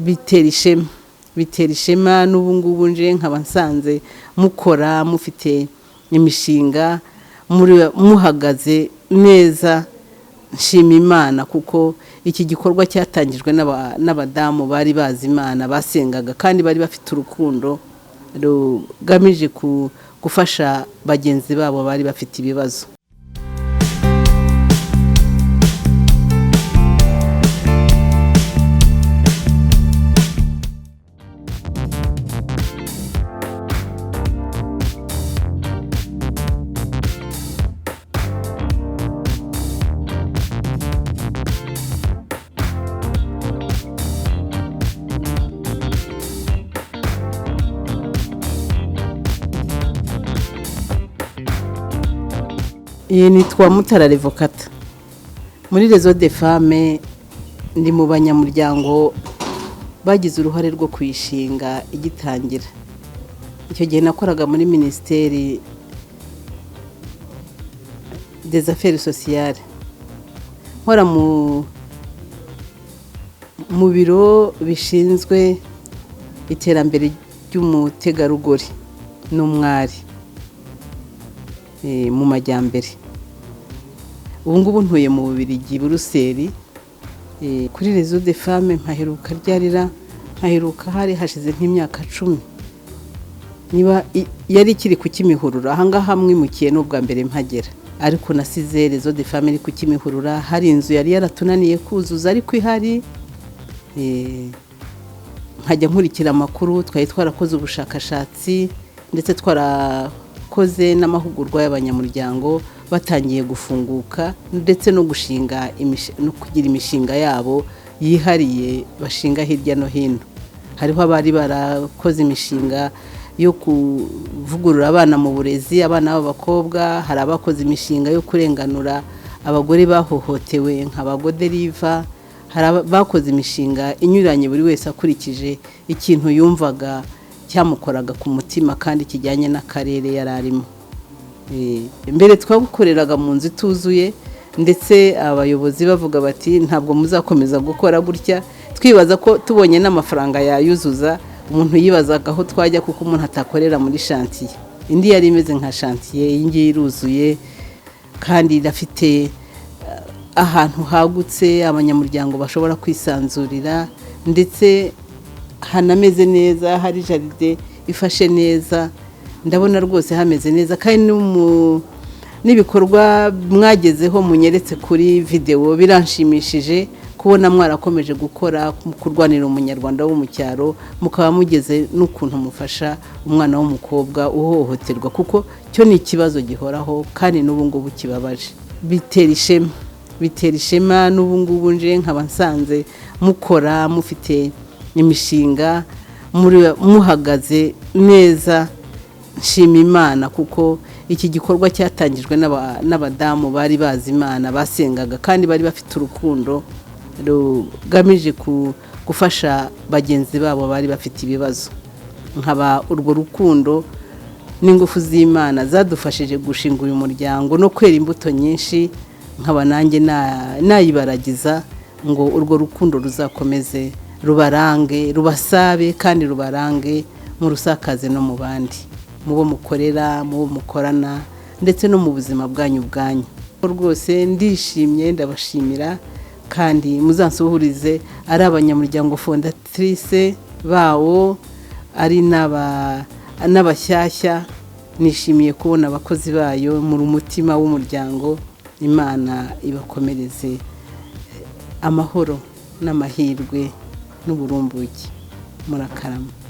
Bitera ishema, bitera ishema. N'ubu ngubu nje nkaba nsanze mukora, mufite imishinga, muhagaze neza. Nshima Imana kuko iki gikorwa cyatangijwe n'abadamu bari bazi Imana, basengaga kandi bari bafite urukundo rugamije gufasha bagenzi babo bari bafite ibibazo. Iyi nitwa Mutara Revocata. Muri Réseau des Femmes ndi mu banyamuryango bagize uruhare rwo kuyishinga igitangira. Icyo gihe nakoraga muri Minisiteri des Affaires Sociales, nkora mu biro bishinzwe iterambere ry'umutegarugori n'umwari mu majyambere. Ubu ngubu ntuye mu Bubiligi, Buruseli. Kuri Réseau des Femmes mpaheruka ryarira, mpaheruka hari hashize nk'imyaka 10, niba yari ikiri ku Kimihurura. Ahangaha mwimukiye n'ubwa mbere mpagera, ariko nasize Réseau des Femmes iri ku Kimihurura. Hari inzu yari yaratunaniye kuzuza ariko ihari. Nkajya nkurikira amakuru. Twari twarakoze ubushakashatsi, ndetse twarakoze n'amahugurwa y'abanyamuryango batangiye gufunguka, ndetse no gushinga, no kugira imishinga yabo yihariye bashinga hirya no hino. Hariho abari barakoze imishinga yo kuvugurura abana mu burezi, abana b'abakobwa. Hari abakoze imishinga yo kurenganura abagore bahohotewe nka ba Goderiva. Hari abakoze imishinga inyuranye, buri wese akurikije ikintu yumvaga cyamukoraga ku mutima kandi kijyanye n'akarere yari arimo. Mbere twagukoreraga mu nzu ituzuye, ndetse abayobozi bavuga bati: "Ntabwo muzakomeza gukora gutya." Twibaza ko tubonye n'amafaranga yayuzuza. Umuntu yibazaga aho twajya, kuko umuntu atakorera muri chantier. Indi yari imeze nka chantier, iyi ngiyi iruzuye kandi irafite ahantu hagutse abanyamuryango bashobora kwisanzurira, ndetse hanameze neza, hari jardin ifashe neza. Ndabona rwose hameze neza, kandi n'ibikorwa mwagezeho munyeretse kuri videwo biranshimishije kubona mwarakomeje gukora, kurwanira umunyarwanda wo mu cyaro, mukaba mugeze n'ukuntu mufasha umwana w'umukobwa uhohoterwa, kuko cyo ni ikibazo gihoraho kandi n'ubu ngubu kibabaje. Bitera ishema, bitera ishema. N'ubu ngubu nje nkaba nsanze mukora, mufite imishinga, muhagaze neza. Nshima Imana kuko iki gikorwa cyatangijwe n'abadamu bari bazi Imana, basengaga kandi bari bafite urukundo rugamije gufasha bagenzi babo bari bafite ibibazo. Nkaba urwo rukundo n'ingufu z'Imana zadufashije gushinga uyu muryango no kwera imbuto nyinshi, nkaba nanjye nayibaragiza ngo urwo rukundo ruzakomeze rubarange, rubasabe kandi rubarange, murusakaze no mu bandi, mu bo mukorera, mu bo mukorana, ndetse no mu buzima bwanyu bwanyu. Rwose ndishimye, ndabashimira, kandi muzansuhurize ari abanyamuryango fondatrice bawo, ari n'abashyashya. Nishimiye kubona abakozi bayo muri umutima w'umuryango. Imana ibakomereze amahoro n'amahirwe n'uburumbuke. Murakarama.